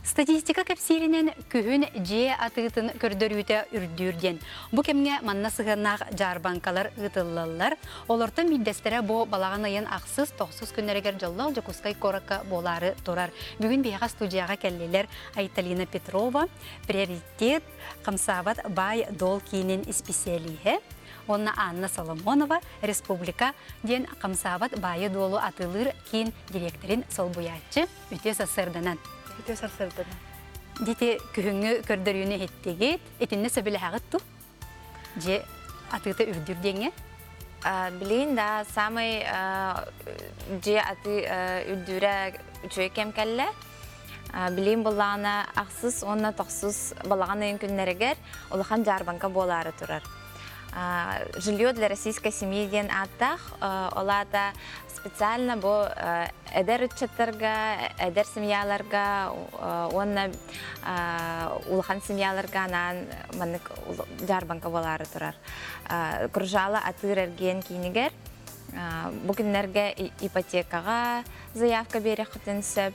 Статистика кэпсииринэн күһүн дьиэ атыытын көрдөрүүтэ үрдүүр диэн. Бу кэмҥэ манна сыһыаннаах дьаарбаҥкалар ыытыллаллар. Олортон биирдэстэрэ бу балаҕан ыйын ахсыс, тохсус күннэригэр дьоллоох Дьокуускай куоракка буолаары турар. Бүгүн биһиэхэ студияҕа кэллилэр Айталина Петрова, приоритет хамсаабат баай-дуол киинин исписэлииһэ уонна Анна Соломонова республика диэн хамсаабат баайы-дуолу атыылыыр киин дириэктэрин солбуйааччы Үтүө сарсыарданан. Үтүө сарсыарданан. Дити күһүҥҥү көрдөрүүнү иһиттигит. Итиннэ сөбүлэһэҕит ту? Дьиэ атыыта үрдүүр диэҥҥэ? Билигин да самый дьиэ атыы үрдүүрэ үчүгэй кэм кэллэ. Билигин буллаҕына ахсыс уонна тохсус балаҕан ыйын күннэригэр улахан дьаарбаҥка буолаары турар. Жилье для российской семьи диэн ааттаах. Ол аата специально бу эдэр ыччаттарга, эдэр семьяларга уонна улахан семьяларга анаан маннык дьаарбаҥка буолаары турар. Кружало атыыр эргиэн киинигэр бу күннэргэ ипотекаҕа заявка биэриэххитин сөп.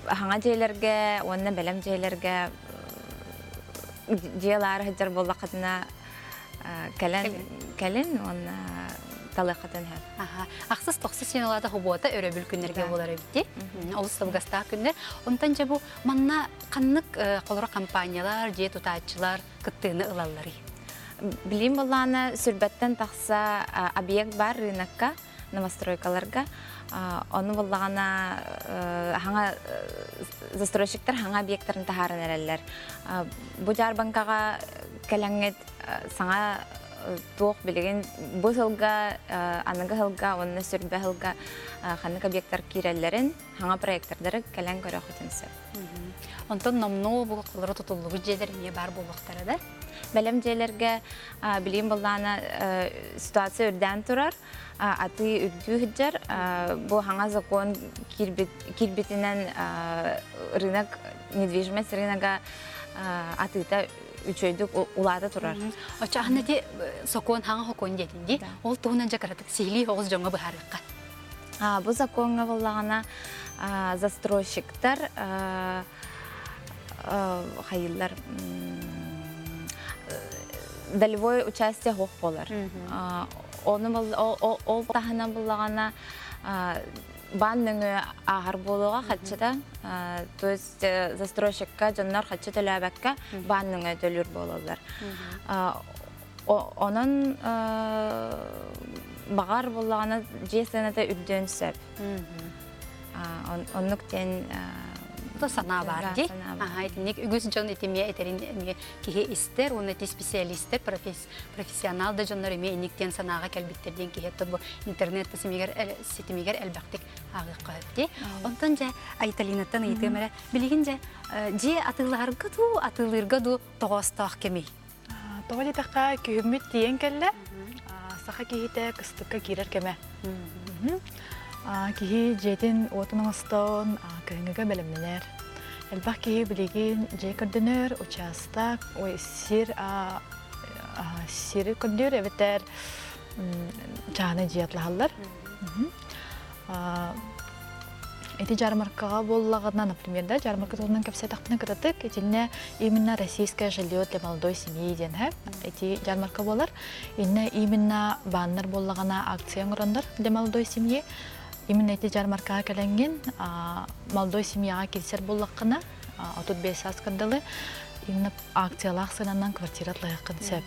Хаҥа дьиэлэргэ уонна бэлэм дьиэлэргэ дьиэ ылаары сылдьар буоллаххытына кэлэн кэлин уонна талыаххытын сөп. Ахсыс тохсус сыаналаата хубуота өрөбүл күннэргэ буолар эбит Олус табыгастаах күннэр. Онтон дьэ бу манна ханнык холоро компаниялар, дьиэ тутааччылар кыттыыны ылалларый? Билим былаана сүрбэттэн тахса объект бар рынокка новостройкаларга. Ону буллаҕына хаҥа застройщиктар хаҥа объектарын таһааран эрэллэр. Бу дьаарбаҥкаҕа кэлэҥҥит саҥа туох билигин бу сылга аныгы сылга уонна сүрбэ сылга ханнык объектар киирэллэрин хаҥа проектордары кэлэн көрөхүтүн сөп. Онтон номнуо бу олоро тутуллубут дьиэлэр эмиэ баар буолуохтара да? Бэлэм дьиэлэргэ билигин былаана ситуация үрдээн турар. Атыы үрдүү сылдьар. Бу хаҥа закон киирбитинэн рынок недвижимость рынога атыыта үчүгэйдик улаата турар. Оччоҕуна ити сокуон хаҥа сокуон диэтин дии. Ол туһунан дьэ кыратык сиһилии оҕус дьоҥҥо быһаарыахха. Бу закоҥҥа буоллаҕына застройщиктар хайыыллар долевой участие суох буолар. Ону ол таһынан буллаҕына баан нөҥүө ааһар буолуоҕа хаччыта. То есть застройщикка дьоннор хаччы төлөөбөккө баан нөҥүө төлүүр буолаллар. Онон баҕар буоллаҕына дьиэ сыаната үрдүөн сөп. Оннук диэн санаа баар дии. Аха, итинник үгүс дьон итимиэ этэрин эмиэ киһи истэр уонна ити специалистер, профессионал да дьоннор эмиэ инник диэн санааҕа кэлбиттэр диэн киһи бу интернет ситимигэр элбэхтик ааҕыахха сөп дии. Онтон дьэ Айталинаттан ыйытыам эрэ, билигин дьэ дьиэ атыылаһарга дуу, атыылыырга дуу тоҕоостоох кэмий? Тоҕо диэтэххэ, күһүммүт тиийэн кэллэ. Саха киһитэ кыстыкка киирэр кэмэ. Киһи дьиэтин уотун оҥостон, кыһыҥҥыга бэлэмнэнэр. Элбэх киһи билигин дьиэ көрдөнөр, учаастак, ой, сир сири көрдүүр эбэтэр чааһынай дьиэ атлаһаллар. Ити жармаркаҕа буоллаҕына, например, да, жармарка туһунан кэпсээтэхпинэ кыратык, итиннэ именно российское жилье для молодой семьи диэн һэ, ити жармарка буолар. Иннэ именно бааннар буоллаҕына акция оҥороннор для молодой семьи. Именно ити жармаркаҕа кэлэҥҥин молодой семьяҕа киирсэр буоллаххына, 35 саас кырдалы, именно акциялаах сыананан квартира атлаһыаххын сөп.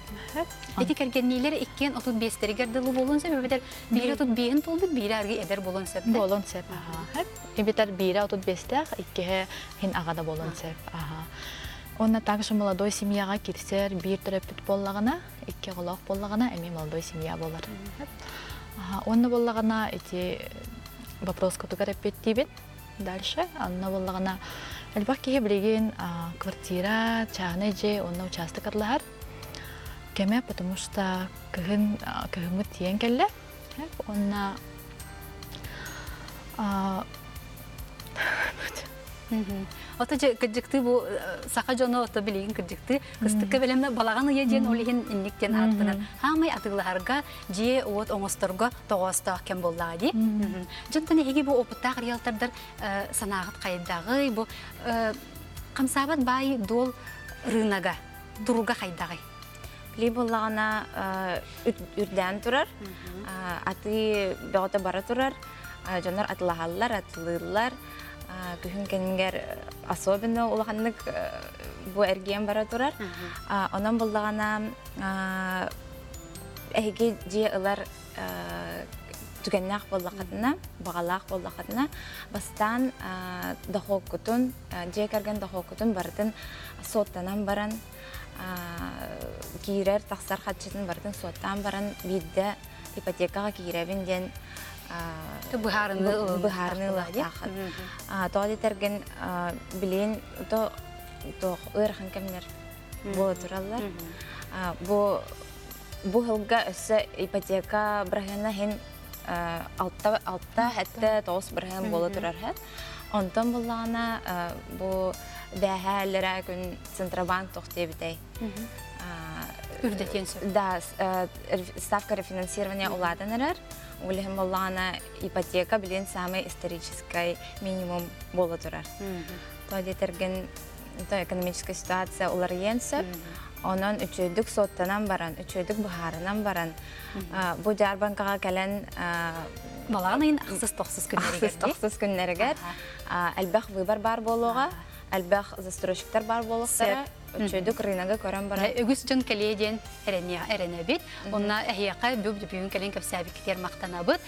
Ити кэргэнниилэр иккиэн 35-тэригэр дылы буолуон сөп эбэтэр биирэ 35-ин туолбут, биирэ аргы эдэр буолуон сөп. Буолуон сөп. Эбэтэр биирэ 35-тээх, иккиһэ хин аҕа да буолуон сөп. Уонна также молодой семьяҕа кирсэр биир төрөппүт буоллаҕына, икки оҕолоох буоллаҕына, эмиэ молодой семья буолар. Уонна буоллаҕына ити вопроскутугар эппиэттиибин. Дальше анна буоллаҕына элбэх киһи билигин квартира, чааһынай дьиэ уонна учаастак атлаһар кэмэ, потому что кыһын кыһыммыт тиийэн кэллэ. Уонна Ото же кырдьыктыы бу саха дьоно ото билигин кырдьыктыы кыстыкка бэлэмнэ балаҕан ыйа диэн ол иһин инник диэн ааттанар. Хаамай атыылаһарга, дьиэ уот оҥосторго тоҕоостоох кэм буоллаҕа дии. Дьонтон эһиги бу опыттаах риэлтордар санааҕыт хайдаҕый? Бу хамсаабат баай дуол рынога туруга хайдаҕый? Били буоллаҕына үрдээн турар, атыы бөҕөтө бара турар, дьоннор атылаһаллар, атылыыллар. Күһүн кэмигэр особенно улаханнык бу эргиэн бара турар. Онон буллаҕына эһиги дьиэ ылар түгэннээх буоллаххытына, баҕалаах буоллаххытына, бастаан дохуоккутун, дьиэ кэргэн дохуоккутун барытын суоттанан баран, киирэр, тахсар харчытын барытын суоттаан баран биирдэ ипотекаҕа киирэбин диэн быһаарыныы быһаарыныы ылыахтааххын. Тоҕо диэтэргин билигин то туох ыарахан кэмнэр буола тураллар. Бу бу сылга өссө ипотека бырыһыана иһин алта алта сэттэ 9% буола турар Онтон буллаҕына бу бээһээ күн Центробанк туох диэбитэй? Үрдэтиэн сөп. Да, ставка рефинансирования улаатан эрэр. Ол иһин буоллаҕына ипотека билин самый исторический минимум буола турар. То диэтэргин то экономическая ситуация уларыйыан сөп. Онон үчүгэйдик суоттанан баран, үчүгэйдик быһаарынан баран, бу дьаарбаҥкаҕа кэлэн Балаҕан ыйын ахсыс-тохсус күннэригэр. Ахсыс-тохсус күннэригэр элбэх выбор баар буолуоҕа, элбэх застройщиктар баар буолуохтара. Үчүгэйдик рыногы көрөн баран. Үгүс дьон кэлиэ диэн эрэнэбит. Онно эһиэхэ бүгүн кэлин кэпсээбиккитигэр махтанабыт.